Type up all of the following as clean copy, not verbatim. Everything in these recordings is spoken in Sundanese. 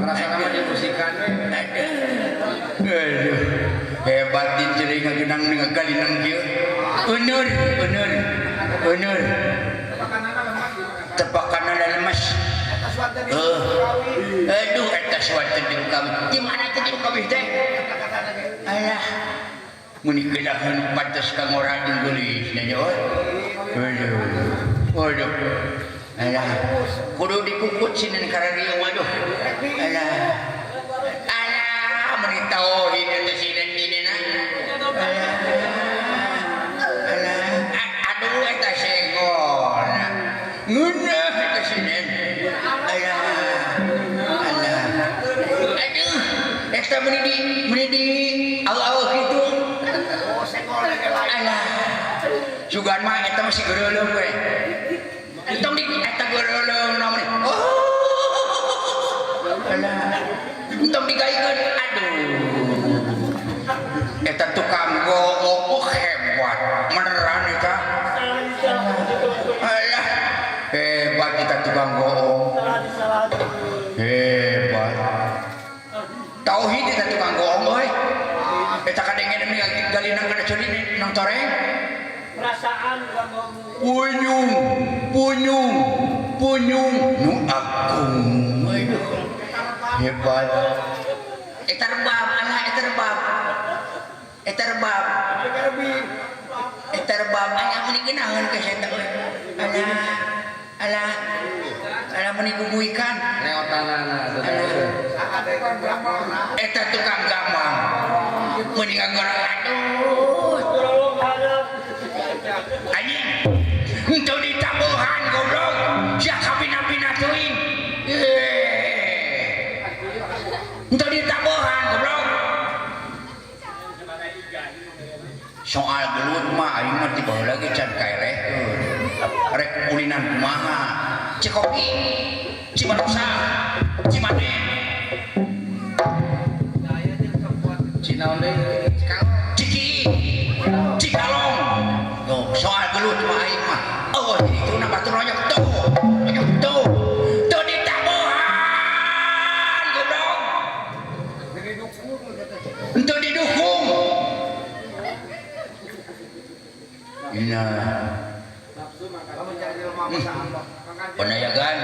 Rasana mah dimusikan we. Aduh, hebat din ceuli ngagenang ngagalinang kieu. Euneur, euneur. Euneur. Tepakanana lemes. Aduh, eta suatu di kami. Di mana teh di kami teh? Alah. Muni geunaheun pantes ka ngora jeung geulis nya euy. Aduh. Waduh. Alah. Kudu dikukut sinin kararieu waduh. Alah. Alah, muni tauhid eta sinin inina. Alah. Alah. Aduh eta senggolna. Ngeunah eta sinin. Alah. Alah. Aduh, eta meni di au-au kitu. Alah. Sugan mah eta masih gereuleung we. Entong di eta gereuleung naon ni. Oh. Alah. Entong digaikeun. Aduh. Eta tukang goong hebat. Beneran eta. Alah. Hebat eta tukang goong. Hebat. Tauhid eta tukang goong euy. Eta kadenge galinang kana ceuli nang toreng. Perasaan ngomong. Punyung, punyung, punyung nu agung. Aduh. Hebat. Eta rebab, alah eta rebab. Eta rebab. Eta rebab alah meni geunaheun ke eta euy. Alah. Alah. Alah meni guguikan. Neotanana. Eta tukang gampang. Meni ngagoreng aduh. Anjing. Henteu ditabuhan goblok. Sia kabina-bina teuing. Eh. Henteu ditabuhan goblok. Soal gelut mah aing mah ti baheula ge can kaelehkeun. Rek ulinan kumaha? Cikoki, Cimarosa, Cimane, Cinaon deui? Ciki, Cikalong. Tuh, soal gelut mah aing mah. Oh, jadi itu nama batur royok tuh. Royok tuh. Tuh ditabuhan goblok. Henteu didukung. Nah, penayagan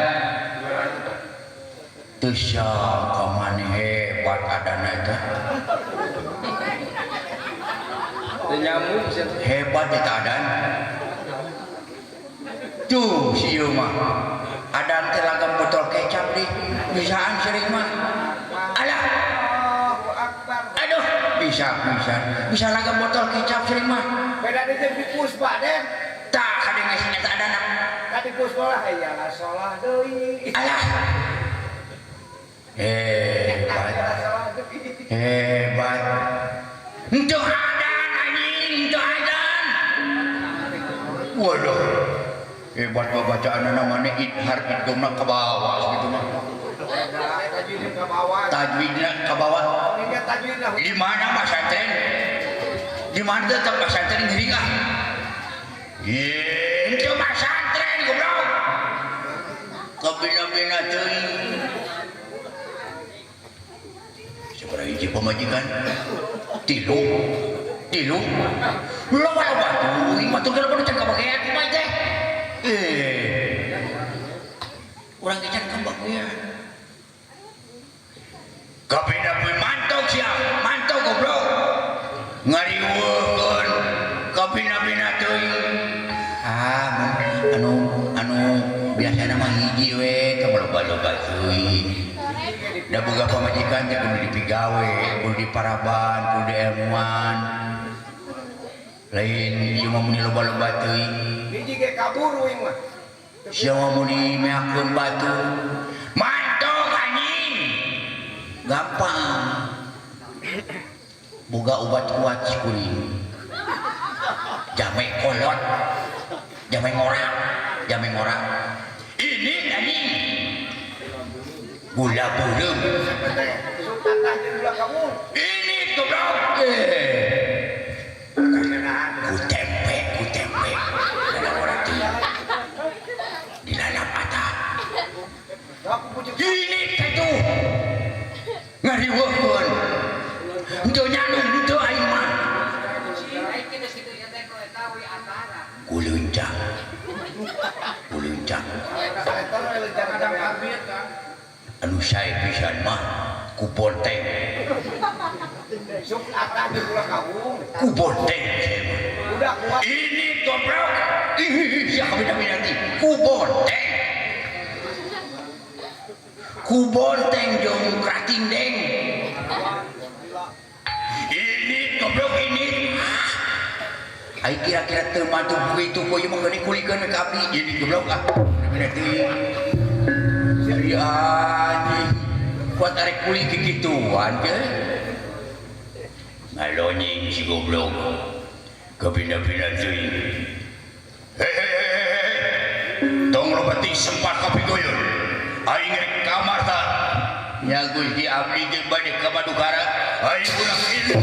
teu sangka maneh hebat adana eta. Teu nyambung sia. Hebat eta adan. Tuh si ieu mah. Adan teh lagam botol kecap di bisaan sering mah. Alah. Aduh, bisa bisa. Bisa lagam botol kecap sering mah. Beda di jeung di puspa den. Tah kadenge sing eta adana. Ka di puspa lah iyalah salah deui. Alah. Hebat. Hebat. Henteu adan anjing, henteu adan. Waduh. Hebat babacaanna maneh idhar idghamna ka bawah sakitu mah. Tajwidna ka bawah. Tajwidna ka bawah. Tajwidna. Di mana pasantren? Di mana tetep pasantren ngiring ah? Ye, henteu pasantren goblok. Kabina-bina teuing. Sabaraha hiji pamajikan? Tilu. Tilu. Loba-loba teuing batur ge loba can kabagean kumaha teh? Urang ge can kabagean. Kabina-bina mantog sia, mantog goblok. Ngariweuhkeun kabina-bina teuing. Ah, anu anu biasana mah hiji we tong loba-loba teuing. Da boga pamajikan teh kudu dipigawe, kudu diparaban, kudu dielmuan. Lain ieu mah muni loba-loba teuing. Hiji ge kabur uing mah. Sia mah muni meakeun batu. Mantog anjing. Gampang. Boga obat kuat si kuring. Jame kolot. Jame ngorak, jame ngorak. Ini anjing. Gula beureum. Ini goblok. Ku tempe, ku tempe. Ada orang teuing. Di lalap atap. Ini itu. Ngariweuheun. Henteu nyandung henteu aing mah. Kulencang. Kulencang. Anu sae pisan mah ku bonteng. Sok atah di ulah kawung. Ku bonteng saya mah. Udah kuat. Ini goblok. Ih, sia kabina nanti. Ku bonteng. Ku bonteng jeung kratindeng. Ini goblok ini. Ai kira-kira teu mantu begitu ku ieu mah geuning kulikeun ka abdi. Ini goblok ah. Bina teuing. Jadi anjing kuat arek kuli kikituan ke. Ngalonying si goblok. Kabina-bina teuing. Hei hei hei hei. Tong loba ting sempat kopi goyun. Aing rek kamar ta. Nya Gusti abdi ge bade ka Madukara. Aing urang ini.